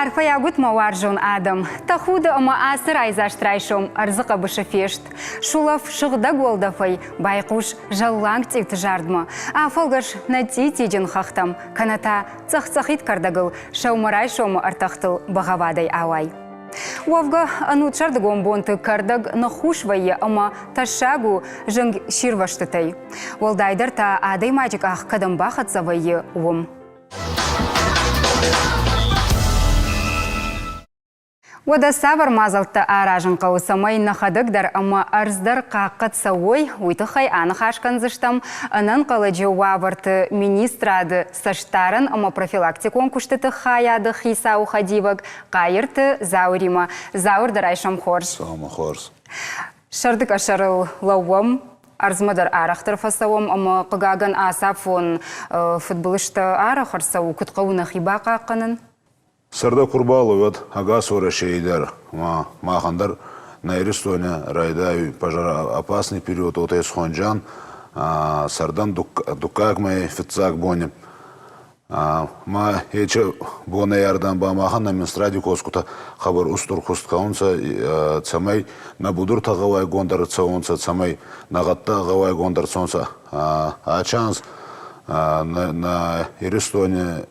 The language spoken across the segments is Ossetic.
Арфӕйаг ут, мӕ уарзон адӕм! Тӕхуды ӕмӕ ацы райдзаст райсом ӕрдзы хъӕбысы фест. Сулӕф сыгъдӕг уӕлдӕфӕй, байхъус зӕлланг цъиуты зардмӕ, афӕлгӕс нӕ цъитиджын хӕхтӕм, кӕнӕ та цъӕх-цъӕхид кӕрдӕгыл сӕумӕрайсомы ӕртӕхтыл бӕгъӕввадӕй ауай. Уӕвгӕ, ӕнуд сӕрдыгон бонты кӕрдӕг ныххус вӕййы ӕмӕ тӕссаг у зынг сирвӕзтытӕй. Уӕлдайдӕр та адӕймаджы къах кӕдӕм бахӕццӕ вӕййы, уым. Уӕдӕ цавӕр мадзӕлттӕ аразын хъӕуы, цӕмӕй нӕхӕдӕг дӕр ӕмӕ ӕрдз дӕр хъахъхъӕд цӕуой, уый тыххӕй аныхас кӕндзыстӕм ӕнӕнхъӕлӕджы уавӕрты министрады цӕстдарӕн ӕмӕ профилактикон куыстыты хайады хицауы хӕдивӕг Хъайырты Зауыримӕ. Зауыр, дӕ райсом хорз. Сӕумӕ хорз. Сӕрды къӕсӕрыл лӕууӕм, ӕрдзмӕ дӕр арӕхдӕр фӕцӕуӕм ӕмӕ, хъыгагӕн, ацафон фыдбылызтӕ арӕх ӕрцӕуы, куыд хъӕуы нӕхи бахъахъхъӕнын? Сӕрдӕ ку рбалӕууӕд ӕгас Уӕрӕсейи дӕр ӕма махӕн дӕр нӕ Иристони райдайуй пожароопасный период уотӕ исхонджан сӕрдӕн дуккаг мӕйи фиццаг бони. Ма ечи бонӕй ардӕм ба махӕн административ косгутӕ хъӕбӕр устур куст кӕнунцӕ, цӕмӕй нӕ будуртӕ гъӕуайгонд ӕрцӕуонцӕ, цӕмӕй нӕ гъӕдтӕ гъӕуайгонд ӕрцӕуонцӕ. Ачи анз нӕ Иристони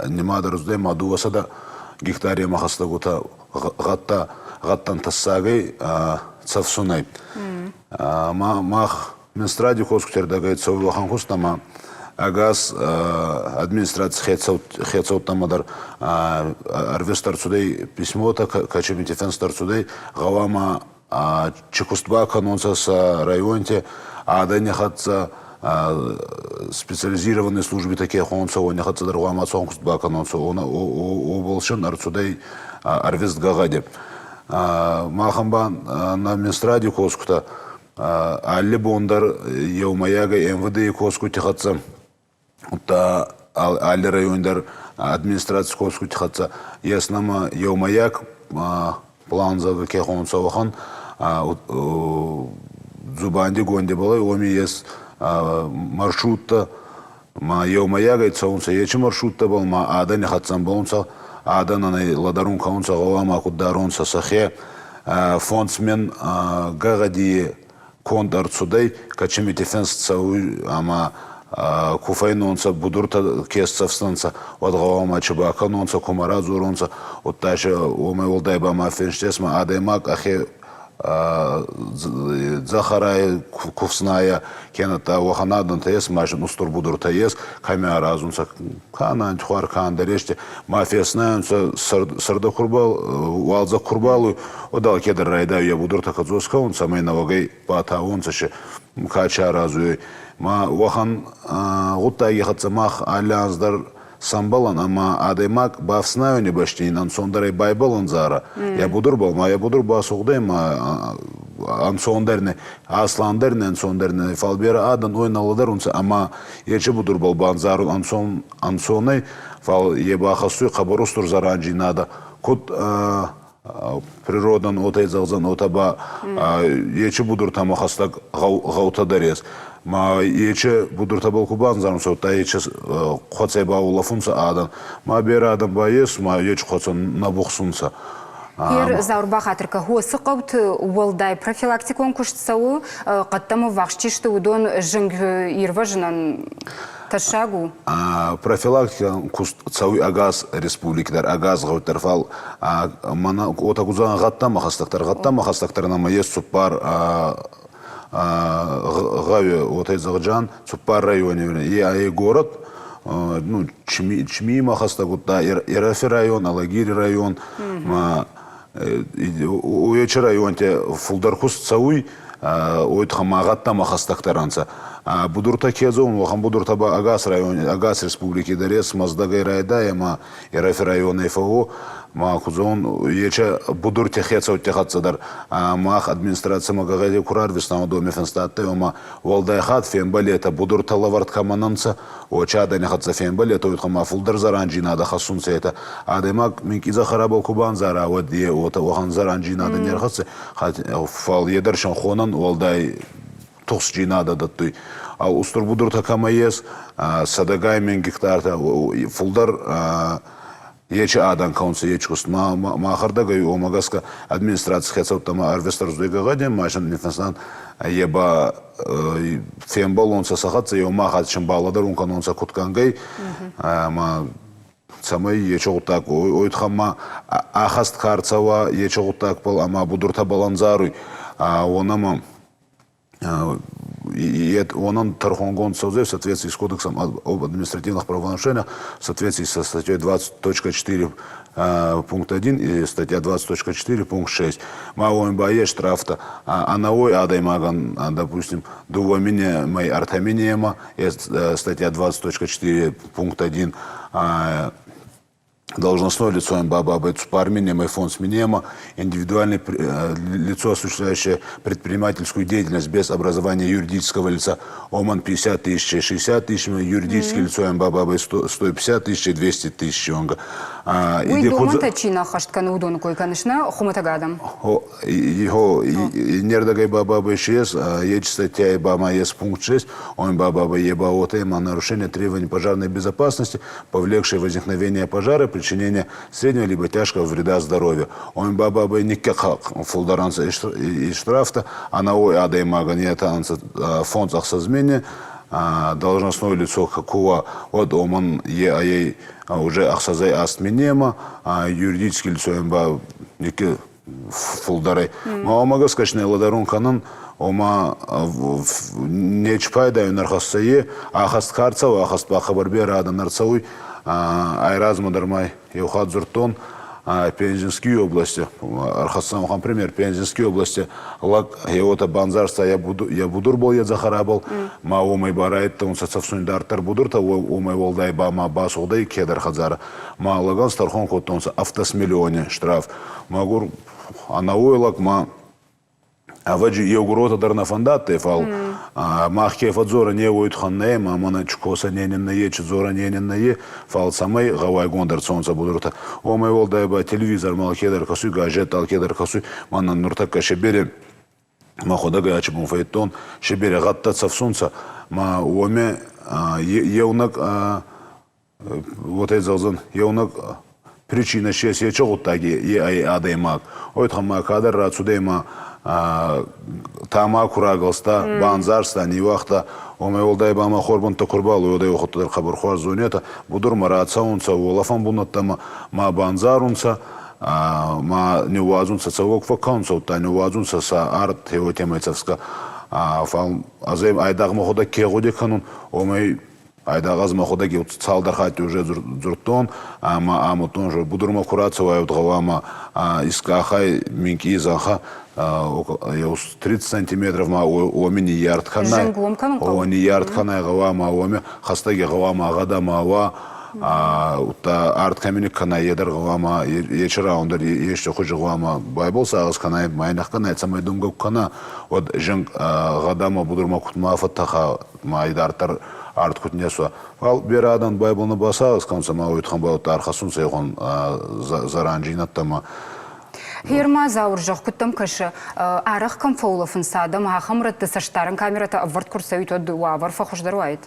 нимад ӕрцудӕй ма дууӕсӕдӕ гектаремӕ хӕстӕгутӕ гъӕдтӕ гъӕдтӕн тӕссагӕй цӕфсунӕй. Мах Минстради косгути цӕуй уӕхӕн куст ӕма ӕгас администраций хецӕуттӕмӕ дӕр ӕрвист ӕрцудӕй письмотӕ, кӕчебити финст ӕрцудӕй, гъӕуама чи куст бакӕнонцӕ сӕ районти адӕни хӕццӕ специализированный службитӕ ке хонунцӕ, уони хӕццӕ дӕр гъӕуама цон куст бакӕнонцӕ. Уобӕл син ӕрцудӕй ӕрвист гӕгъӕди. Махӕн ба нӕ Минстради косгутӕ алли бон дӕр еумӕйагӕй МВД-и косгути хӕццӕ, удта алли райони дӕр администраций косгути хӕццӕ ес нӕмӕ еумӕйаг план зӕгъгӕ ке хонунцӕ, уӕхӕн дзубандигонди балӕй уоми ес маршруттӕ ма еумӕйагӕй цӕунцӕ ечи маршруттӕбӕл ма адӕни хӕццӕ ӕмбӕлунцӕ, адӕнӕн ӕй лӕдӕрун кӕнунцӕ, гъӕуама куд даронцӕ сӕхе. Фондсмен гӕгъӕди конд ӕрцудӕй, кӕчимити финст цӕуй ӕма ку фӕйнонцӕ будуртӕ ке сцӕфснӕнцӕ, уӕд гъӕуама чи бакӕнонцӕ, кумӕ радзоронцӕ, удта си уомӕй уӕлдай ба ма финст ес, ма адӕймаг ӕхе дзӕхӕрай куфснайа, кенӕдта уӕхӕн адӕнтӕ ес, машин устур будуртӕ ес, кӕми аразунцӕ, ка нантихуар, ка ӕндӕр ести, ма феснайунцӕ сӕрдӕ курбал, уалдзӕг курбалуй, уӕд алкедӕр райдайуй ӕ будуртӕ кӕдзос кӕун, цӕмӕй нӕуӕгӕй батавонцӕ си, ка чи аразуй. Ма уӕхӕн гъуддаги хӕццӕ мах алли анз дӕр сӕмбӕлӕн ӕма адӕймаг бафснайуни бӕсти ин ӕнцондӕрӕй байбӕлӕн зара. Йӕ будурбӕл ма йӕ будур басугъдӕй ма ӕнцондӕр не, асландӕр не ӕнцондӕр не, фал берӕ адӕн уой нӕ лӕдӕрунцӕ ӕма ечи будурбӕл бандзарун ӕнцон ӕнцонӕй, фал е ба хӕссуй хъӕбӕр устур зӕранджийнадӕ. Куд природӕн уотӕ зӕгъдзӕн, уотӕ ба ечи будуртӕмӕ хӕстӕг гъӕутӕ дӕр ес. Ма ечи будуртӕбӕл ку бандзарунцӕ, удта ечи хуӕцӕй баулӕфунцӕ адӕн. Ма берӕ адӕн ба ес, ма ечи хуӕцӕн нӕ бухсунцӕ. Ер Заур бахатыр кӕ, уыцы хъӕуты уӕлдай профилактикон куыст цӕуы, хъӕдтӕм ӕввахс чи сты, уыдон зынг ирвӕзынӕн тӕссаг у? Профилактикон куст цӕуй ӕгас республики дӕр, ӕгас гъӕути дӕр, фал мӕнӕ уотӕ ку зӕгъӕн, гъӕдтӕмӕ хӕстӕгдӕр, гъӕдтӕмӕ хӕстӕгдӕр нӕмӕ ес цуппар гъӕуи, уотӕ зӕгъджан, цуппар райони. Е ӕй город, ну, Чмимӕ хӕстӕг удта Ирӕфи район, Алагири район, ма Уечи районти фулдӕр куст цӕуй, уой туххӕн ма гъӕдтӕмӕ хӕстӕгдӕр ӕнцӕ. Будуртӕ ке зонун, уӕхӕн будуртӕ ба ӕгас райони, ӕгас республики дӕр ес, Мӕздӕгӕй райдайӕ ма Ирӕфи районӕй фӕууо. Ма ку зонун, ечи будурти хецӕутти хӕццӕ дӕр мах администрацимӕ гӕгъӕди ку рарвистан, уодоми финст адтӕй, ома уӕлдай хатт фембӕлетӕ будуртӕ лӕвӕрд кӕмӕн ӕнцӕ, Уочи адӕни хӕццӕ фембӕлетӕ, уой ма фулдӕр зӕранджийнадӕ хӕссунцӕ етӕ. Адӕймаг минкъий дзӕхӕрабӕл ку бандзара, уӕд е уотӕ уӕхӕн зӕранджийнадӕ не рхӕсдзӕй, фал е дӕр сӕнхонӕн уӕлдай тухсджийнадӕ дӕттуй. Ал устур будуртӕ кӕмӕ ес, сӕдӕгай мин гектартӕ фулдӕр. Ечи адӕн кӕунцӕ ечи куст. Ма махӕрдӕгӕй уомӕ гӕсгӕ администраций хецӕуттӕмӕ ӕрвестӕр зуйгӕгъӕде, машин ниффинстан, е ба фембӕлонцӕ сӕ хӕццӕ, еума хатт син балӕдӕрун кӕнонцӕ куд кӕнгӕй, ӕма цӕмӕй ечи гъуддаг уой туххӕн ма ахӕст ка ӕрцӕуа ечи гъуддагбӕл ӕма будуртӕбӕл ӕндзаруй, уонӕмӕ он тӕрхонгонд цӕудзӕй в соответствии с Кодексом об административных правонарушениях в соответствии со статьей 20.4 пункт 1 и статья 20.4 пункт 6. Ма уоми ба ес штрафтӕ. Ӕнӕуой адӕймагӕн, допустим, дууӕ минемӕй ӕртӕ минемӕ, статья 20.4 пункт 1, должностное лицо МБАБ Цупарминема и фонд Сменема, индивидуальное лицо, осуществляющее предпринимательскую деятельность без образования юридического лица, ОМАН 50 тысяч, 60 тысяч, юридическое лицо МБАБ 150 тысяч, 200 тысяч. Уый домӕнтӕ чи нӕ ӕххӕст кӕны, уыдоны кой кӕныс, нӕ хуымӕтӕг адӕм? Нердӕгӕй бабабай шес, есть статья БАМА есть пункт 6, он бабаба ЕБАОТ, нарушение требований пожарной безопасности, повлекшее возникновение пожара, причинение среднего либо тяжкого вреда здоровью. Он баба никак фулдаранца и штрафта, она ой адаймага не фонд ӕхсӕз должностное лицо какого от оман е ай уже ӕхсӕзӕй аст минема, юридическое лицо ба нике фулдарӕй. Ма ома гӕсгӕ лӕдӕрун кӕнӕн, ома неч пайда ӕрхӕсса е, ахӕст ка ӕрцӕуа, ахӕст ба хъӕбӕр берӕ адӕн ӕрцӕуй. Айразмӕ дӕр ма еу хатт дзурдтон, Пензенский области, ӕрхӕссӕн уӕхӕн пример, Пензенский области лӕг гьеуотӕ бандзарста йӕ будурбӕл, йӕ дзӕхӕрабӕл, ма уомӕй ба райдтонцӕ цӕфсуни дарддӕр будуртӕ, уомӕй уӕлдай ба ма басугъдӕй кедӕр хӕдзарӕ. Ма лӕгӕн стӕрхон кодтонцӕ 70 миллиони штраф. Мӕгур ӕнӕуой лӕг ма ӕвӕджи еугуротӕ дӕр нӕ фӕндадтӕй, фал мах ке фӕдздзорӕн е уой туххӕн нӕ, ма мӕнӕ чкоса не не е, чдзорӕ не не е, фал цӕмӕй гъӕуайгонд ӕрцӕунцӕ будуртӕ. Уомӕй уӕлдай ба телевизормӕ алкедӕр кӕсуй, газет алкедӕр кӕсуй, мӕнӕн нуртӕккӕ Сибири мӕхуӕдӕг ачи бон фӕййидтон, Сибири гъӕдтӕ цӕфсунцӕ, ма уоми еунӕг уотӕ зӕгъдзӕн, еунӕг причина си ечи гъуддаги е ӕй адӕймаг. Ой туххӕн кадӕр рацудӕй ма тамаку рагӕлста, бандзарста, ниуагъта, уомӕй уӕлдай ба ма хорбунтӕ ку рбалуй, уӕддӕр хъӕбӕр хуарз зонетӕ, будурмӕ рацӕунцӕ, уолӕфӕн бунӕттӕмӕ ма бандзарунцӕ, ма ниууадзунцӕ цӕуӕг фӕккӕнунцӕ, удта ниууадзунцӕ сӕ арт хеуотемӕй цӕфсгӕ. Фал ӕз айдагъ мӕхуӕдӕг ке гъуди кӕнун, уомӕй айдагъ ӕз мӕхуӕдӕг еу цалдӕр хатти уже дзурдтон ӕма амудтон, что будурмӕ ку рацӕуай, гъӕуама искъахай минкъий зӕнхӕ еу 30 сантиметров ма уоми ниййард кӕнай. Зынгом кӕнын хъӕуы? Ниййард кӕнай гъӕуама уоми, хӕстӕги гъӕуама гъӕдӕмӕ уа, удта арт кӕми никкӕнай, е дӕр гъӕуама ечи рауӕн дӕр ести хузи гъӕуама байбол сагъӕс кӕнай, майнах кӕнай, цӕмӕй думгӕ ку кӕна, уӕд зинг гъӕдӕмӕ будурмӕ куд ма фӕттӕха, ма идарддӕр арт куд не суа. Фал берӕ адӕн байбол нӕ басагъӕс кӕнунцӕ ма уой туххӕн ба удта ӕрхӕссунцӕ еухон зӕранджийнӕдтӕмӕ. Гъер Зауыр, зӕгъ, куыд дӕм кӕсы, арӕх кӕм фӕулӕфынц адӕм, ахӕм рӕтты цӕстдарӕн камерӕтӕ ӕвӕрд куы рцӕуид, уӕд уавӕр фӕхуыздӕр уаид?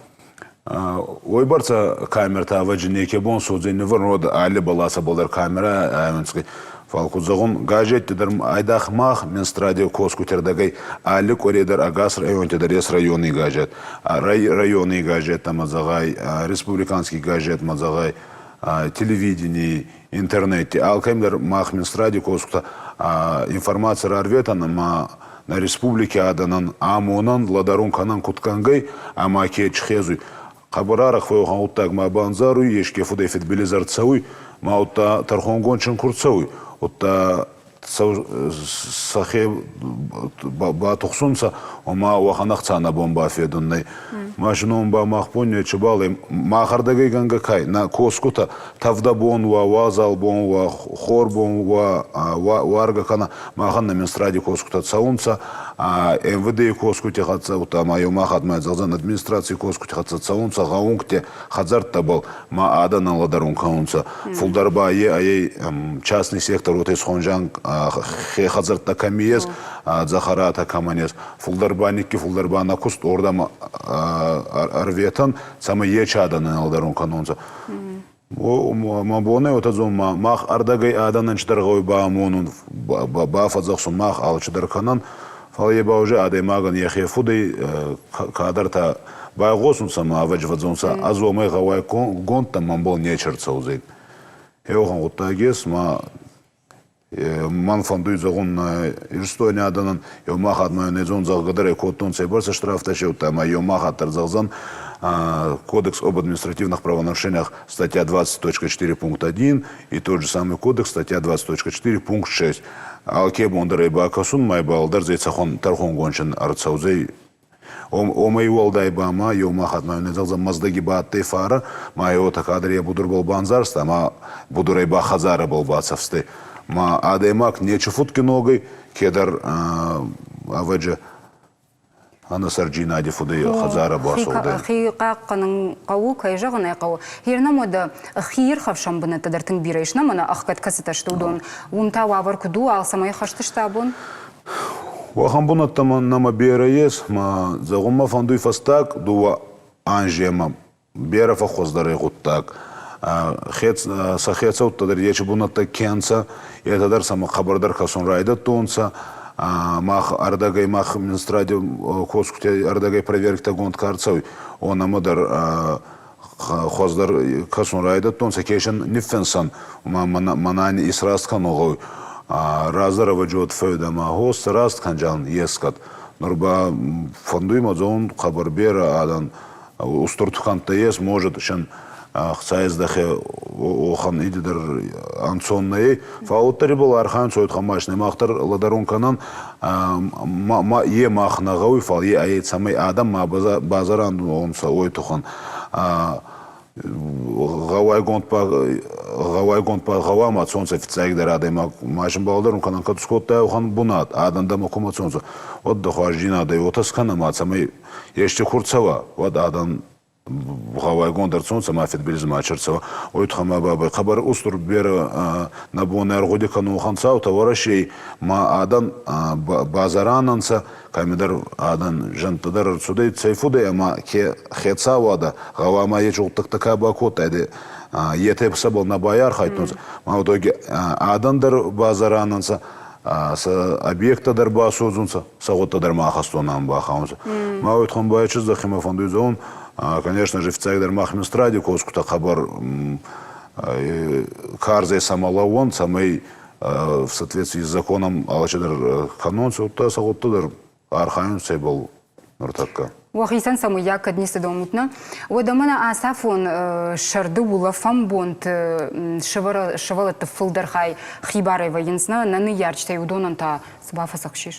Уойбӕрцӕ камертӕ ӕвӕджи неке бон содзӕй нивӕрун, уӕд алли бӕласӕбӕл дӕр камерӕ ӕвӕнцки. Фал куд зӕгъун, газетти дӕр айдагъ мах, Минстрадио косгути ӕрдӕгӕй алли къуӕре дӕр ӕгас районти дӕр ес райони газет. Райони газеттӕмӕ зӕгъай, республиканский газетмӕ зӕгъай, телевидении, интернете. Алкӕм дӕр мах Минстради косгутӕ информаци рарветӕн ӕма нӕ республики адӕнӕн амонӕн, лӕдӕрун кӕнӕн куд кӕнгӕй ӕма ке хезуй. Хъӕбӕр арӕх фӕууӕхӕн гъуддаг ма бандзаруй, еске фудӕй фидбилиз ӕрцӕуй, ма удта тӕрхонгонд ку рцӕуй, удта сӕхе батухсунцӕ, ома уӕхӕн ӕхца нӕ бон бафедун нӕй. Машинон ба мах бон нечебал махӕрдӕгӕй гӕнгӕ кай, нӕ косгутӕ тӕвдӕ бон уа, уазал бон уа, хор бон уа, уаргӕ кӕна, махӕн нӕ Минстради косгутӕ цӕунцӕ, МВД-и косгути хӕццӕ, удта ма еума хатт ма зӕгъдзӕн администраций косгути хӕццӕ цӕунцӕ гъӕунгти хӕдзӕрттӕбӕл, ма адӕнӕн лӕдӕрун кӕнунцӕ. Фулдӕр ба е ӕй частный сектор уотӕ исхонжан хе хӕдзӕрттӕ кӕми ес, дзӕхӕратӕ кӕмӕн ес. Фулдӕр ба никки фулдӕр ба нӕ куст уордӕмӕ ӕрветӕн, цӕмӕй е чи адӕнӕн лӕдӕрун кӕнунцӕ. Мӕ бонӕй уотӕ зон, мах ӕрдӕгӕй адӕнӕн цидӕр гъӕуй баамонун, бафӕдзӕхсун мах алчидӕр кӕнӕн, фал е ба уже адӕймагӕн йӕхе фудӕй кадӕртӕ байгъосунцӕ ма ӕвӕджвӕдзонцӕ, ӕз уомӕй гъӕуайгондтӕн мӕнбӕл нечи ӕрцӕудзӕй. Еуӕхӕн гъуддаг ес, ма мӕн фӕндуй зӕгъун Иристони адӕнӕн, еума хатт ма незон зӕгъгӕ дӕр кодтонцӕ бӕрцӕ штрафтӕ сеудта, ӕма еума хатт дӕр зӕгъдзӕн Кодекс об административных правонарушениях, статья 20.4 пункт 1 и тот же самый кодекс, статья 20.4 пункт 6. Алке бон дӕр ӕй бакӕсун, ма ибӕл дӕр зӕй цӕхуӕн тӕрхонгончен ӕрцӕудзӕй. Омӕй уӕлдай ба ма еума хатт ма зӕгъдзӕн Мӕздӕги ба адтӕй фарӕ, ма еуотӕ кадӕр е будурбӕл бандзарста, ма будурӕй ба хӕдзарӕбӕл бацӕфстӕй. Ма адӕймаг нечи фудкиногӕй, кедӕр ӕвӕджи ӕнӕсӕрджийнади фудӕй хӕдзарӕ бацудӕй. Хи хъахъхъӕнын хъӕуы, кӕй зӕгъын ӕй хъӕуы. Гъер нӕм уӕдӕ хиирхӕфсӕн бынӕттӕ дӕр тынг бирӕ ис, нӕ мӕнӕ ӕхгӕд кӕцытӕ сты, уыдон. Уым та уавӕр куыд у, алцӕмӕй хӕст сты абон? Уӕхӕн бунӕттӕ нӕмӕ берӕ ес, ма зӕгъун мӕ фӕндуй фӕстаг дууӕ анземӕ берӕ фӕххуӕздӕр ӕй гъуддаг. Сӕ хецӕуттӕ дӕр ечи бунӕттӕ ке нцӕ, етӕ дӕр сӕмӕ хъӕбӕрдӕр кӕсун райдӕдтонцӕ. Мах ӕрдӕгӕй мах министради косгутӕ ӕрдӕгӕй проверкӕгонд ка рцӕуй, уонӕмӕ дӕр хуӕздӕр кӕсун райдӕдтонцӕ, кешӕн ниффинсӕн, мӕнӕн исраст кӕнун гъӕуй. Раздӕр ӕвӕджиуӕд фӕуидӕ ма гьос раст кӕнджан ескӕд. Нур ба фӕндуй ма зон хъӕбӕр берӕ адӕн устур тукӕнттӕ ес, может, шен хцаездӕхе охан идидӕр ӕнцон нӕй. Фал уӕддӕр ибӕл архайун цойт хамаш не мах дӕр лӕдӕрун кӕнӕн, ма е мах нӕ гъӕуй, фал е ӕй цӕмӕй адӕм ма базаран онцӕ уой туххӕн. Гъӕуайгонд ба гъӕуайгонд ба гъӕуама цонцӕ фиццагдӕр адӕймаг машинбӕл дӕр кӕнӕн кӕд скодтай уӕхӕн бунат, адӕн дӕмӕ кумӕ цонцӕ, уӕд дӕ хуарздзийнадӕй уотӕ скӕнӕ ма цӕмӕй ести ку рцӕуа, уӕд адӕн гъӕуайгонд ӕрцӕунцӕ ма фидбилиз ма ӕрцӕуа. Уой туххӕй ма бабӕй хъӕбӕр устур берӕ нӕ бон ӕргъуди кӕнун ханцаутӕ Уӕрӕсей ма адӕн базаран ӕнцӕ, кӕмидӕр адӕн зӕнттӕ дӕр ӕрцудӕй цӕй фудӕй ӕма ке хецауадӕ гъӕуама ечи гъуддӕгтӕ ка бакодтайдӕ, етӕ сӕбӕл нӕ байархайдтонцӕ. Ма уотӕ адӕн дӕр базаран ӕнцӕ, сӕ объекттӕ дӕр басодзунцӕ, сӕ гъудтӕ дӕр ма ахӕстдонӕн бахаунцӕ. Ма уотхон ба чиздзӕхемӕ фӕндуй зӕгъун, конечно же, фиццагдӕр мах Минстради косгутӕ хъӕбӕр карзӕй сӕмӕ лӕууӕн, цӕмӕй в соответствии с законом алчидӕр кӕнонцӕ, удта сӕ гъудтӕ дӕр архайунцӕ ибӕл нуртӕккӕ. Уӕхицӕн сӕ мыййаг кӕд ницы домут, нӕ? Уӕдӕ мӕнӕ ацафон сӕрды улӕфӕн бонты сывӕллӕтты фылдӕр хай хибарӕй вӕййынц, нӕ? Нӕ ныййарджытӕй уыдонӕн та цы бафӕдзӕхсис?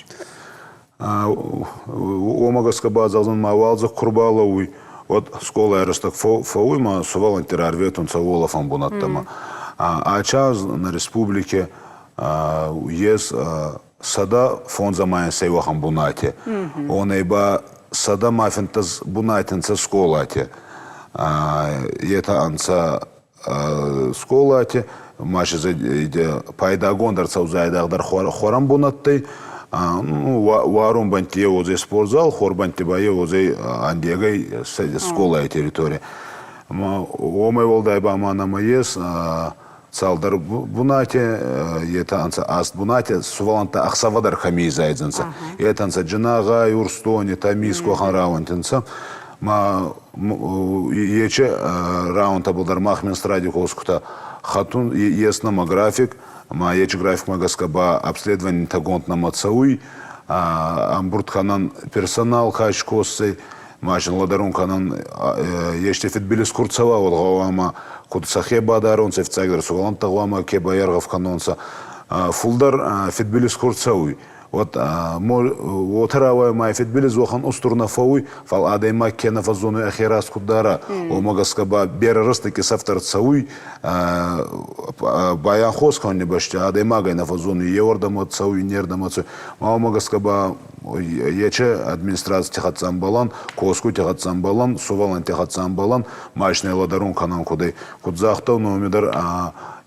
Уомӕ гӕсгӕ ба зӕгъдзӕн, ма уалдзӕг ку рбалӕууй, уӕд скъолай рӕстӕг фӕууй ма сувӕллӕнтти рарветунцӕ уолӕфӕн бунӕттӕмӕ. Ачаз нӕ республике ес 105 ӕма уӕхӕн бунати. Уонӕй ба 115 бунати нцӕ скъолати. Етӕ ӕнцӕ скъолати, ма пайдагонд ӕрцӕудзӕй айдагъдӕр хуӕрӕн бунӕттӕй. Уарун бӕнтти еу уодзӕй спортзал, хорбӕнтти ба еу уодзӕй ӕндегӕй скъолай территорий. Уомӕй уӕлдай ба ма нӕмӕ ес цалдӕр бунати, етӕ ӕнцӕ аст бунати, сувӕллӕнттӕ ӕхсӕвӕ дӕр кӕми изайдзӕнцӕ. Етӕ ӕнцӕ Джинагъай, Урсдони, Тамиск уӕхӕн рауӕнти нцӕ. Ма ече рауӕнтӕбӕл дӕр мах Минстради косгутӕ хатун ес нӕмӕ график, ма ечи графикмӕ гӕсгӕ ба обследованитӕгонд нӕмӕ цӕуй, ӕмбурд кӕнӕн персонал ка искосдзӕй, машин лӕдӕрун кӕнӕн ести фидбилиз ку рцӕуа, уӕд гъӕуама куд сӕхе бадаронцӕ, фиццагдӕр сувӕллӕнттӕ гъӕуама ке байаргъӕв кӕнонцӕ. Фулдӕр фидбилиз ку рцӕуй, уӕд уотӕ рауайуй ма фидбилиз уӕхӕн устур нӕ фӕууй, фал адӕймаг ке нӕ фӕззонуй ӕхе раст куд дара, уомӕ гӕсгӕ ба берӕ рӕстӕги сӕфтӕр цӕуй байанхос кӕнуни бӕсти адӕймагӕй нӕ фӕззонуй еуӕрдӕмӕ цӕуй, иннердӕмӕ цӕуй. Ма уомӕ гӕсгӕ ба ече администрацити хӕццӕ ӕмбӕлӕн, косгути хӕццӕ ӕмбӕлӕн, сувӕллӕнтти хӕццӕ ӕмбӕлӕн, машинӕй лӕдӕрун кӕнӕн кудӕй. Куд загътон, уоми дӕр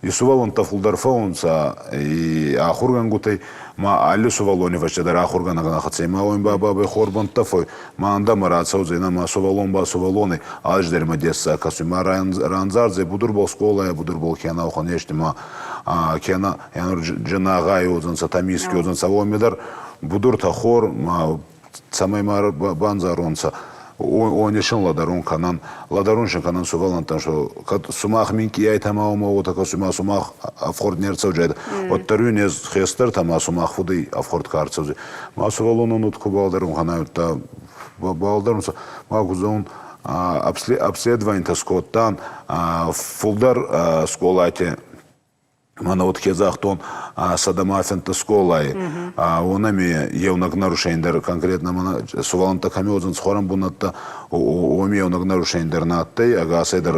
И сувӕллӕнттӕ фулдӕр фӕуунцӕ и ахургӕнгутӕй, ма алли сувӕллони фӕсте дӕр ахургӕнӕг хӕццӕ ма уин ба бабӕй хорбӕнттӕ фӕй, ма ӕндӕмӕ рацӕудзӕй, ма сувӕллон ба сувӕллони алчидӕр имӕ дессаг кӕсуй, ма рандзардзӕй будурбол скъолайӕ будурбол кенӕ уӕхӕн ести ма кенӕ Джанагъай уодзӕнцӕ, Тамиски уодзӕнцӕ, уоми дӕр будуртӕ хор ма цӕмӕй ма бандзаронцӕ, уони син лӕдӕрун кӕнӕн, лӕдӕрун син кӕнӕн сувӕллӕнттӕн, что кӕд сумах минкъий айтӕ ма уомӕ уотӕ кӕсуй, ма сумах ӕфхуӕрд не рцӕуджайтӕ, уӕддӕр уин ес хестӕртӕ ма сумах фудӕй ӕфхуӕрд ка ӕрцӕудзӕй. Ма сувӕллонӕн уод ку балӕдӕрун кӕнай, удта балӕдӕрунцӕ, ма ку зӕгъун, обследованиетӕ скодтан, фулдӕр скъолати мӕнӕ вот ке загътон, сӕдӕмӕ скъолай, уонӕми еунӕг нарушение дӕр конкретно мӕнӕ сувӕллӕнттӕ кӕми уодзӕнцӕ хуӕрӕн бунӕттӕ, уоми еунӕг нарушение дӕр нӕ адтӕй, ӕгасӕй дӕр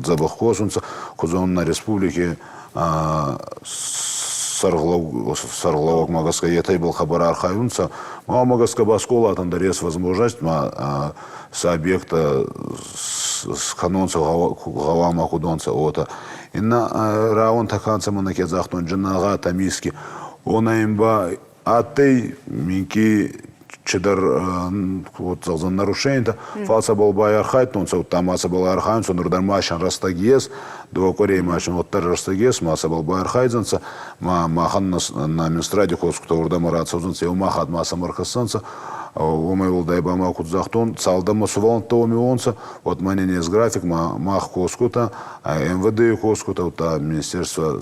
дзӕбӕх косунцӕ. Кудзон нӕ республики сӕргълӕууӕгмӕ гӕсгӕ етӕ ибӕл хъӕбӕр архайунцӕ. Ма уомӕ гӕсгӕ ба скъолатӕн дӕр ес возможность ма сӕ объекттӕ скӕнонцӕ гъӕуама кудонцӕ, уотӕ. Иннӕ рауӕнтӕ ка нцӕ, мӕнӕ ке загътон, Джанагъа, Тамиски, уонӕн ба адтӕй минкъий чидӕр вот зӕгъдзӕн нарушенийтӕ, фал сӕбӕл байархайдтонцӕ, удта ма сӕбӕл архайунцӕ, нур дӕр ма син рӕстӕг ес, дууӕ къуӕрей ма син уӕддӕр рӕстӕг ес, ма сӕбӕл байархайдзӕнцӕ, ма махӕн на Минстради косгутӕ уордӕмӕ рацӕудзӕнцӕ, еума хатт ма сӕмӕ ӕрхӕссӕнцӕ. Уомӕй уӕлдай ба ма куд загътон, цалдӕнмӕ сувӕллӕнттӕ уоми уонцӕ, уӕд мӕнӕн ес график, ма мах косгутӕ, МВД-и косгутӕ, удта Министерство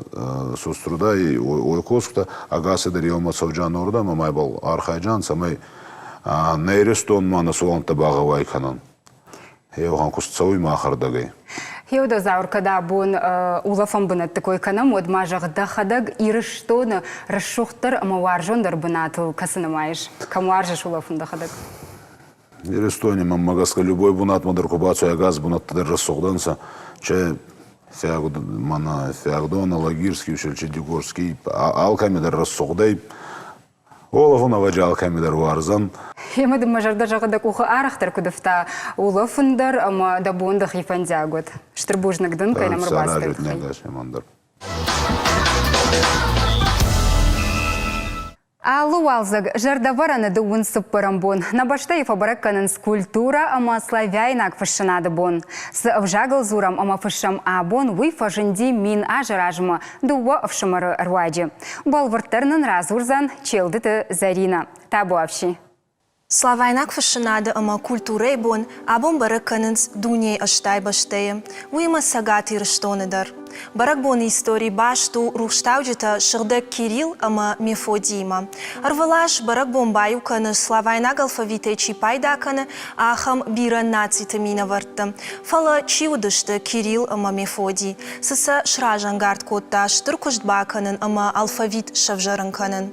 соцтруда и уой косгутӕ ӕгасӕй дӕр еумӕ цӕуджан уордӕмӕ ма ибӕл архайджан, цӕмӕй нӕ Иристон ма нӕ сувӕллӕнттӕ багъӕуай кӕнӕн. Еухан куст цӕуй махӕрдӕгӕй. Хеудо Заур, кӕд абон улӕфӕн бынӕтты кой кӕнӕм, уӕд ма зӕгъ, дӕхӕдӕг Ирыстоны рӕсугъддӕр ӕмӕ уарзондӕр бынатыл кӕцы нымайыс? Кӕм уарзыс улӕфын дӕхӕдӕг? Иристони мӕнмӕ гӕсгӕ любой бунатмӕ дӕр ку бацӕуй, ӕгас бунӕттӕ дӕр рӕсугъд ӕнцӕ. Че мӕнӕ Фиагдон, Алагирский, Ушельчи-Дигорский, алкӕми дӕр рӕсугъд ӕй. Олафун ӕвӕджи алкӕми дӕр уарзӕн. Ӕмӕ дын мӕ зӕрдӕ зӕгъы, дӕ къухы арӕхдӕр куыд ӕфта улӕфын дӕр ӕмӕ дӕ бон дӕхи фӕндиаг уӕд. Стыр бузныг дын, кӕй нӕм ӕрбацыдтӕ тыххӕй. Алы уалдзӕг зӕрдӕвӕрӕны дыууын цыппӕрӕм бон нӕ бӕстӕйы фӕбӕрӕг кӕнынц культурӕ ӕмӕ славяйнаг фыссынады бон. Цы ӕвзагыл дзурӕм ӕмӕ фыссӕм абон, уый фӕзынди 1000 азы размӕ дыууӕ ӕфсымӕры руаджы. Бӕлвырддӕр нын радзурдзӕн Челдыты Зӕринӕ. Табуафси. Славяйнаг фыссынады ӕмӕ культурӕйы бон абон бӕрӕг кӕнынц дунейы 80 бӕстӕйы, уыимӕ Цӕгат Ирыстоны дӕр. Бӕрӕгбоны истори баст у рухстауджытӕ Сыгъдӕг Кирилл ӕмӕ Мефодиимӕ. Ӕрвылаз бӕрӕгбон баиу кӕны, славяйнаг алфавитӕй чи пайда кӕны, ахӕм бирӕ нациты минӕвӕртты. Фӕлӕ чи уыдысты Кирилл ӕмӕ Мефодий? Цы сӕ сразӕнгард кодта стыр куыст бакӕнын ӕмӕ алфавит сӕвзӕрын кӕнын?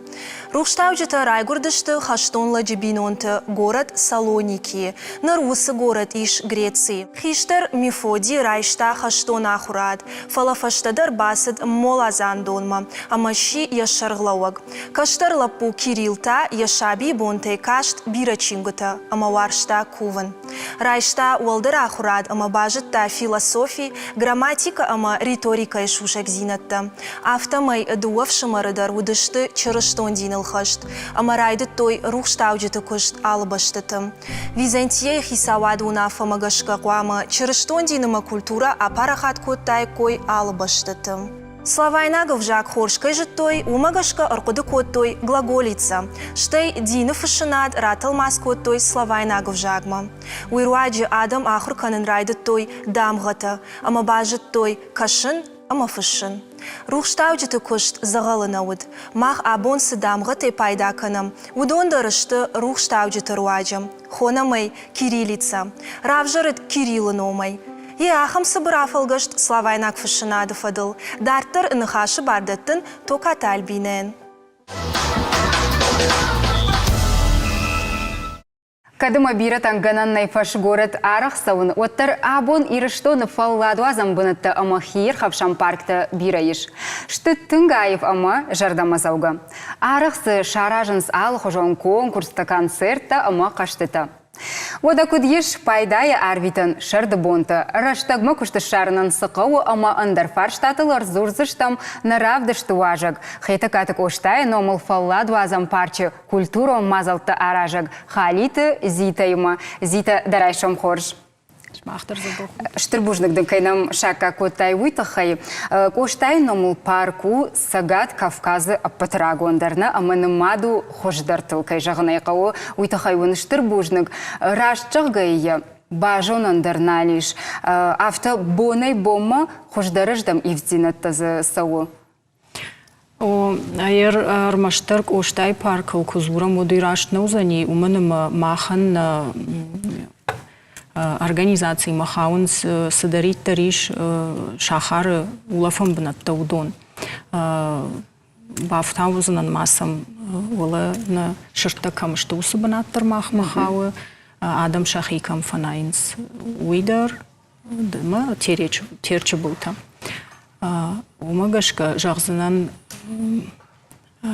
Рухстауджытӕ райгуырдысты хӕстон лӕджы бинонты горӕт Салоникийы. Ныр уыцы горӕт ис Грецийы. Хистӕр Мефодий райста хӕстон ахуырад, фӕлӕ фӕстӕдӕр бацыд моладзандонмӕ ӕмӕ сси йӕ сӕргълӕууӕг. Кӕстӕр лӕппу Кирилл та йӕ сабийы бонтӕй каст бирӕ чингуытӕ ӕмӕ уарзта кувын. Райста уӕлдӕр ахуырад ӕмӕ базыдта философи, грамматикӕ ӕмӕ риторикӕйы сусӕгдзинӕдтӕ. Афтӕмӕй дыууӕ фсымӕры дӕр уыдысты чырыстон диныл хӕст ӕмӕ райдыдтой рухстауджыты куыст алы бӕстӕты. Византияйы хицауады уынаффӕмӕ гӕсгӕ хъуамӕ чырыстон дин ӕмӕ культурӕ апарахат кодтаиккой алы бӕстӕты. Славайнаг ӕвзаг хорз кӕй зыдтой, уымӕ гӕсгӕ ӕрхъуыды кодтой глаголицӕ, стӕй дины фыссынад ратӕлмац кодтой славайнаг ӕвзагмӕ. Уый руаджы адӕм ахуыр кӕнын райдыдтой дамгъӕтӕ ӕмӕ базыдтой кӕсын ӕмӕ фыссын. Рухстауджыты куыст дзӕгъӕлы нӕ уыд. Мах абон цы дамгъӕтӕй пайда кӕнӕм, уыдон дӕр сты рухстауджыты руаджы. Хонӕм ӕй кириллицӕ. Равзӕрыд Кириллы номӕй. Йе ахӕм цыбыр афӕлгӕст славайнаг фыссынады фӕдыл. Дарддӕр ныхасы бар дӕттын Токаты Альбинӕйӕн. Кӕд ӕмӕ бирӕтӕн гӕнӕн нӕй фӕсгорӕт арӕх цӕуын, уӕддӕр абон Ирыстоны фӕлладуадзӕн бынӕттӕ ӕмӕ хиирхӕфсӕн парктӕ бирӕ ис. Сты тынг аив ӕмӕ зӕрдӕмӕдзӕугӕ. Арӕх дзы саразынц алыхуызон конкурстӕ, концерттӕ ӕмӕ хъӕзтытӕ. Уӕдӕ куыд ис пайдайы арвитӕн сӕрды бонтӕ, рӕстӕгмӕ куыст ссарынӕн цы хъӕуы ӕмӕ ӕндӕр фарстатыл ӕрдзурдзыстӕм нӕ равдысты уазӕг Хетӕгкаты Къостайы номыл фӕлладуадзӕн парчы культурон мадзӕлттӕ аразӕг Халиты Зитӕимӕ. Зитӕ, дӕ райсом хорз! Сымах дӕр дзӕбӕх ут. Стыр бузныг дын, кӕй нӕм саккаг кодтай, уый тыххӕй. Къостайы номыл парк у Цӕгат Кавказы ӕппӕты рагондӕр нӕ ӕмӕ нымад у хуыздӕртыл, кӕй зӕгъын ӕй хъӕуы, уый тыххӕй уын стыр бузныг. Раст зӕгъгӕйӕ йӕ базонӕн дӕр нал ис. Афтӕ бонӕй-бонмӕ хуыздӕрыздӕм ивддзинӕдтӕ дзы цӕуы. О, ӕрмӕстдӕр Къостайы паркыл куы дзурӕм, уӕд уый раст нӕ уыдзӕни, уымӕн ӕмӕ махӕн нӕ организацимӕ хауынц цыдӕриддӕр ис сахары улӕфӕн бынӕттӕ, уыдон. Бафтаудзынӕн ма сӕм, уӕлӕ нӕ сырдтӕ кӕм сты, уыцы бынат дӕр махмӕ хауы, адӕм сӕхи кӕм фӕнайынц, уый дӕр ӕмӕ Терчы былтӕ. Уымӕ гӕсгӕ зӕгъдзынӕн,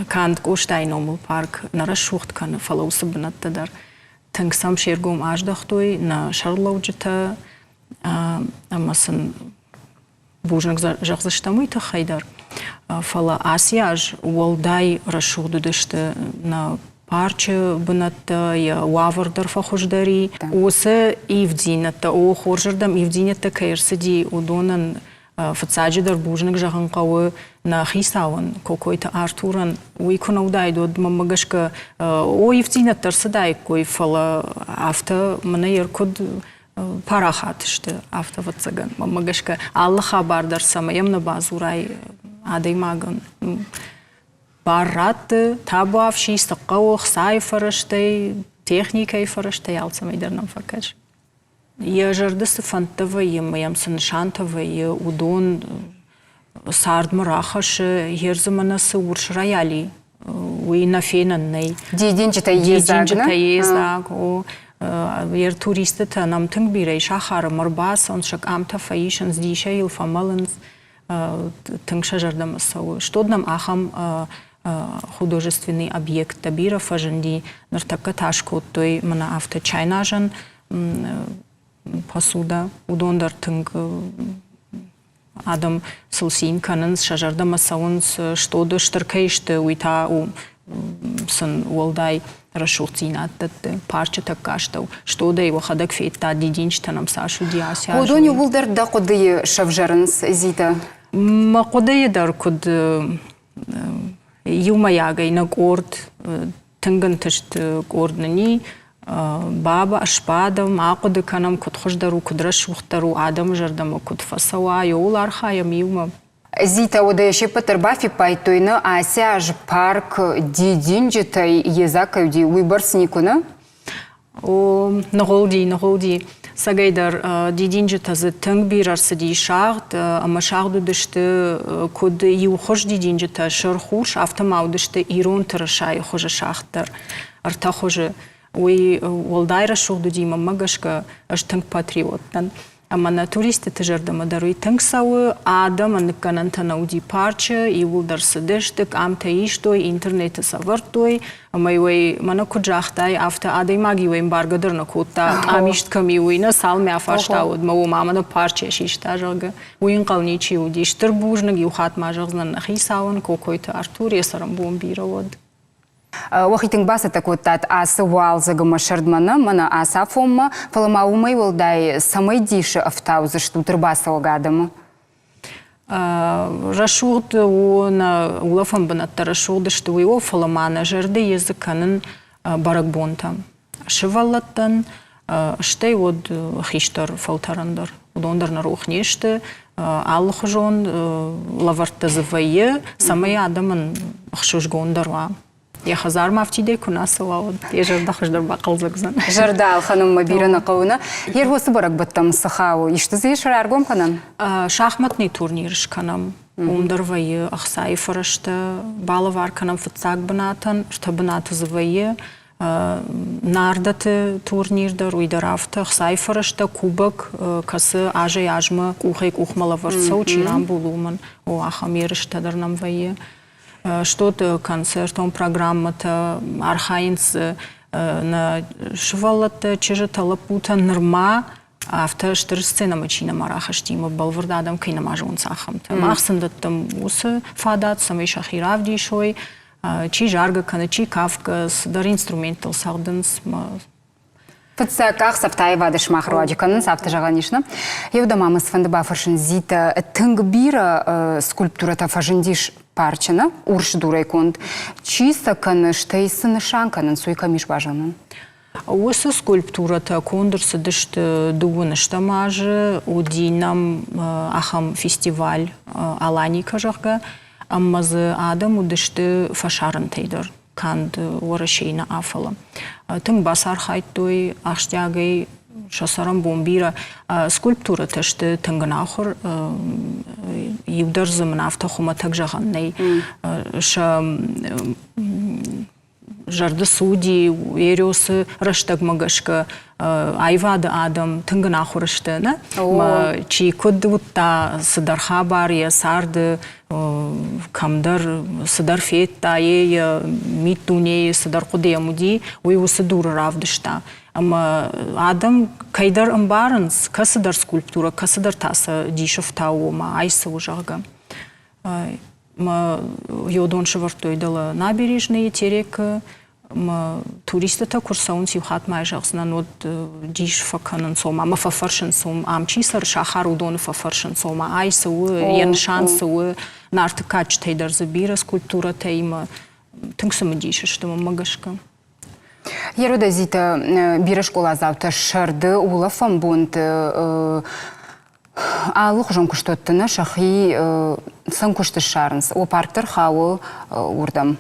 канд Къостайы номыл парк нӕ рӕсугъд кӕны, фӕлӕ уыцы бынӕттӕ дӕр тынг сӕм се ргом аздӕхтой нӕ сӕргълӕуджытӕ ӕмӕ сын бузныг зӕгъдзыстӕм уый тыххӕй дӕр. Фӕлӕ ацы аз уӕлдай рӕсугъд уыдысты нӕ парчы бынӕттӕ, йӕ уавӕр дӕр фӕхуыздӕр и. Уыцы ивддзинӕдтӕ, о, хорзырдӕм ивддзинӕдтӕ кӕй ӕрцыди, уыдонӕн фыццаджыдӕр бузныг зӕгъын хъӕуы нӕ хицауӕн, Кокойты Артурӕн. Уый куы нӕ уыдаид, уӕд мӕнмӕ гӕсгӕ, о, ивддзинӕдтӕ ӕрцыдаиккой, фӕлӕ афтӕ мӕнӕ йе ркуыд парахат сты, афтӕ ӕвӕццӕгӕн. Мӕнмӕ гӕсгӕ, алы хабар дӕр цӕмӕй йӕм нӕ бадзурай адӕймагӕн, бар ратты, табуафси, цы хъӕуы, хцайы фӕрӕзтӕй, техникӕйы фӕрӕзтӕй, алцӕмӕй дӕр нӕм фӕкӕсы. Йӕ зӕрды цы фӕндтӕ вӕййы ӕмӕ йӕм цы нысантӕ вӕййы, уыдон цардмӕ рахӕссы, йе рдзы мӕнӕ цы урс рояли, уый нӕ фенӕн нӕй. Дидинджытӕ йедзаг, Дидинджытӕ йедзаг, о. Йе туристытӕ нӕм тынг бирӕ и сахармӕ ӕрбацӕуынц, сӕ къамтӕ фӕисынц, дисӕй йыл фӕмӕлынц, тынг сӕ зӕрдӕмӕ цӕуы. Стод нӕм ахӕм художественный объекттӕ бирӕ фӕзынди. Ныртӕккӕ та скодтой мӕнӕ афтӕ чайназӕн посуда. Уыдон дӕр тынг адӕм сыл цин кӕнынц, сӕ зӕрдӕмӕ цӕуынц, стоды стыр кӕй сты, уый та у сын уӕлдай рӕсугъддзинад дӕтты парчы тӕккӕ астӕу. Стодӕй уӕхӕдӕг федта, дидинджытӕ нӕм цас уыди ацы аз. Уыдон иууылдӕр дӕ хъуыдыйы сӕвзӕрынц, Зитӕ? Мӕ хъуыдыйы дӕр куыд иумӕйагӕй нӕ къорд тынг ӕнтыст къорд нын и. Баба, сбадӕм, ахъуыды кӕнӕм, куыд хуыздӕр у, куыд рӕсугъддӕр у, адӕмы зӕрдӕмӕ куыд фӕцӕуа, иуыл архайӕм иумӕ. Зитӕ уӕдӕ се ппӕт дӕр бафиппайдтой, нӕ ацы аз парк дидинджытӕй йедзаг кӕй уыди, уыйбӕрц никуы нӕ? О, ныгъуылди, ныгъуылди. Цӕгӕйдӕр дидинджытӕ дзы тынг бирӕ рцыди сагъд, ӕмӕ сагъд уыдысты куыд иухуыз дидинджытӕ сырх, урс, афтӕ ма уыдысты ирон тырысайы хуызы сагъд дӕр, ӕртӕ хуызы. Уый уӕлдай рӕсугъд уыди, мӕнмӕ гӕсгӕ, ӕз тынг патриот дӕн. Ӕмӕ нӕ туристыты зӕрдӕмӕ дӕр уый тынг цӕуы. Адӕмӕн ныккӕнӕнтӕ нӕ уыди парчы, иууылдӕр цыдысты, къамтӕ истой, интернеты сӕвӕрдтой. Ӕмӕ-иу ӕй, мӕнӕ куыд загътай, афтӕ адӕймаг-иу ӕй ӕмбаргӕ дӕр нӕ кодта, къам ист кӕм и, уый нӕ цалынмӕ афарста, уӕдмӕ уымӕ мӕнӕ парчы систа, зӕгъгӕ. Уый ӕнхъӕл ничи уыди. Стыр бузныг, иу хатт ма зӕгъдзынӕн нӕ хицауӕн, Кокойты Артур, йӕ цӕрӕнбон бирӕ уӕд. Уӕхи тынг бацӕттӕ кодтат ацы уалдзӕг ӕмӕ сӕрдмӕ нӕ, мӕнӕ ацы афонмӕ, фӕлӕ ма уымӕй уӕлдай цӕмӕй дисы ӕфтаудзыстут ӕрбацӕуӕг адӕмы? Рӕсугъд у нӕ улӕфӕн бынӕттӕ рӕсугъд сты уый о, фӕлӕ ма нӕ зӕрды едзы кӕнын бӕрӕгбонтӕ. Сывӕллӕттӕн, стӕй уӕд хистӕр фӕлтӕрӕн дӕр. Уыдон дӕр нӕ рох не сты. Алыхуызон лӕвӕрттӕ дзы вӕййы, цӕмӕй адӕмӕн ӕхсызгондӕр уа. Йӕ хӕдзармӕ афтидӕй куы нӕ ацӕуа, уӕд йӕ зӕрдӕ хуыздӕр бахъӕлдзӕг уыдзӕн. Зӕрдӕ ӕлхӕнынмӕ бирӕ нӕ хъӕуы, нӕ? Йе рвосы бӕрӕгбӕттӕм цы хауы? Исты дзы ис раргом кӕнӕн? Шахматный турнир скӕнӕм. Уым дӕр вӕййы ӕхцайы фӕрӕзтӕ. Балӕвар кӕнӕм фыццаг бынатӕн, ӕртӕ бынаты дзы вӕййы. Нардаты турнир дӕр, уый дӕр афтӕ, ӕхцайы фӕрӕзтӕ, кубок, кӕцы азӕй-азмӕ къухӕй-къухмӕ лӕвӕрд цӕуы, чи рамбулы, уымӕн. О, ахӕм ерыстӕ дӕр нӕм вӕййы. Стот концертон программӕтӕ архайынц. Нӕ сывӕллӕттӕ, чызджытӕ, лӕппутӕ нырма афтӕ стыр сценӕмӕ чи нӕма рахызти ӕмӕ бӕлвырд адӕм кӕй нӕма зонынц, ахӕмтӕ. Мах сын дӕттӕм уыцы фадат, цӕмӕй сӕхи равдисой, чи заргӕ кӕны, чи кафгӕ, цыдӕр инструменттыл цӕгъдынц. Фыццаг къахдзӕфтӕ аивады сымах руаджы кӕнынц, афтӕ зӕгъӕн ис, нӕ? Еу ма мӕ цыфӕнды бафӕрсын, Зитӕ, тынг бирӕ скульптурӕтӕ фӕзындис парчы, нӕ? Урс дурӕй конд. Чи сӕ кӕны, стӕй цы нысан кӕнынц, уый кӕм ис базонӕн? Уыцы скульптурӕтӕ конд ӕрцыдысты дыууын стӕм азы. Уыди нӕм ахӕм фестиваль «Аланика», зӕгъгӕ, ӕмӕ дзы адӕм уыдысты фӕсарӕнтӕй дӕр, канд Уӕрӕсейы нӕ, фӕлӕ. Тынг бацархайдтой ахсджиагӕй сӕ цӕрӕнбон бирӕ. Скульптурӕтӕ сты тынг ӕнахуыр, иу дӕр дзы мын афтӕ хуымӕтӕг зӕгъӕн нӕй. Сӕ зӕрды цы уыди, Ересы рӕстӕгмӕ гӕсгӕ аивады адӕм тынг ӕнахуыр сты, нӕ? Чи куыд уыдта цыдӕр хабар йӕ царды, кӕмдӕр цыдӕр федта, йе йӕ миддунейы цыдӕр хъуыды йӕм уыди, уый уыцы дуры равдыста. Ӕмӕ адӕм кӕйдӕр ӕмбарынц, кӕцыдӕр скульптурӕ, кӕцыдӕр та сӕ дисы фтауы, ома ай цы у, зӕгъгӕ. Мӕ йодон сӕвӕрдтой дӕлӕ набережныйы Терекы. Мӕ туристытӕ куы рцӕуынц, иу хатт ма зӕгъдзынӕн, уӕд дис фӕкӕнынц, ома мӕ фӕфӕрсынц, ам чи цӕры сахар, уыдоны фӕфӕрсынц, ома ай цы у, йӕ нысан цы у. Нарты кадджытӕй дӕр дзы бирӕ скульптурӕтӕ имӕ тынг цымыдис сты мӕнмӕ гӕсгӕ. Ерудазитӕ бирӕ скъоладзаутӕ сӕрды улӕфӕн бонты Алыхуызон куыстуӕтты нӕ сӕхи сӕн куыст ссарынц. О, парк дӕр хауы уырдӕм.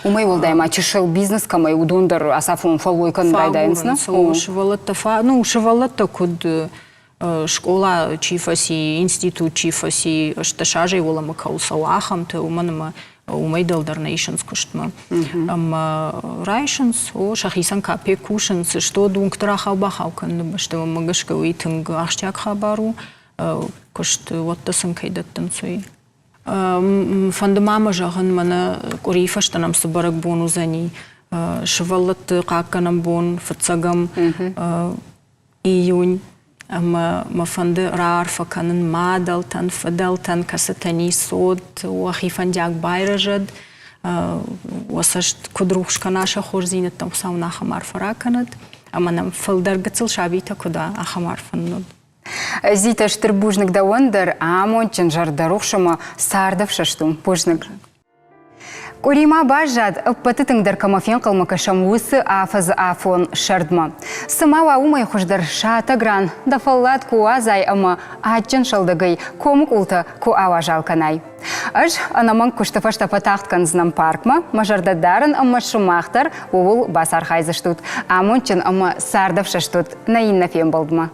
Уымӕй уӕлдай ма чысыл бизнес кӕмӕй, уыдон дӕр ацафон фӕллой кӕнын райдайынц, нӕ? Сывӕллӕттӕ, ну, сывӕллӕттӕ куыд скъола чи фӕци, институт чи фӕци, 18 азӕй уӕлӕмӕ кӕуыл цӕуы, ахӕмты, уымӕн ӕмӕ уымӕй дӕлдӕр нӕ исынц куыстмӕ. Ӕмӕ райсынц, о, сӕхицӕн капек кусынц, стод уынгты рахау-бахау кӕныны бӕсты, уымӕ гӕсгӕ уый тынг ахсджиаг хабар у, куыст уӕттӕ сын кӕй дӕттынц, уый. Фӕнды ма мӕ зӕгъын, мӕнӕ къуырийы фӕстӕ нӕм цы бӕрӕгбон уыдзӕни, сывӕллӕтты хъахъхъӕнӕн бон, фыццӕгӕм июнь ӕмӕ мӕ фӕнды раарфӕ кӕнын мадӕлтӕн, фыдӕлтӕн, кӕцытӕн ис цот, уӕхи фӕндиаг байрӕзӕд, уӕ цӕст куыд рухс кӕна сӕ хорздзинӕдтӕм, Хуыцау нын ахӕм арфӕ ракӕнӕд, ӕмӕ нӕм фылдӕр гыццыл сабитӕ куыд уа, ахӕм арфӕ нын уӕд. Зитӕ, стыр бузныг дӕуӕн дӕр, амондджын, зӕрдӕрухс ӕмӕ цардӕфсӕст у. Бузныг. Къуыри ма баззад, ӕппӕты тынгдӕр кӕмӕ фенхъӕлмӕ кӕсӕм, уыцы афӕдзы афон сӕрдмӕ. Цыма уа уымӕй хуыздӕр сатӕг ран дӕ фӕллад куы уадзай ӕмӕ адджын сӕлдӕгӕй комы къултӕ куы ауазал кӕнай. Ӕз ӕнӕмӕнг куысты фӕстӕ фӕтагъд кӕндзынӕн паркмӕ, мӕ зӕрдӕ дарын ӕмӕ сымах дӕр ууыл бацархайдзыстут. Амондджын ӕмӕ цардӕфсӕст ут нӕ иннӕ фембӕлдмӕ.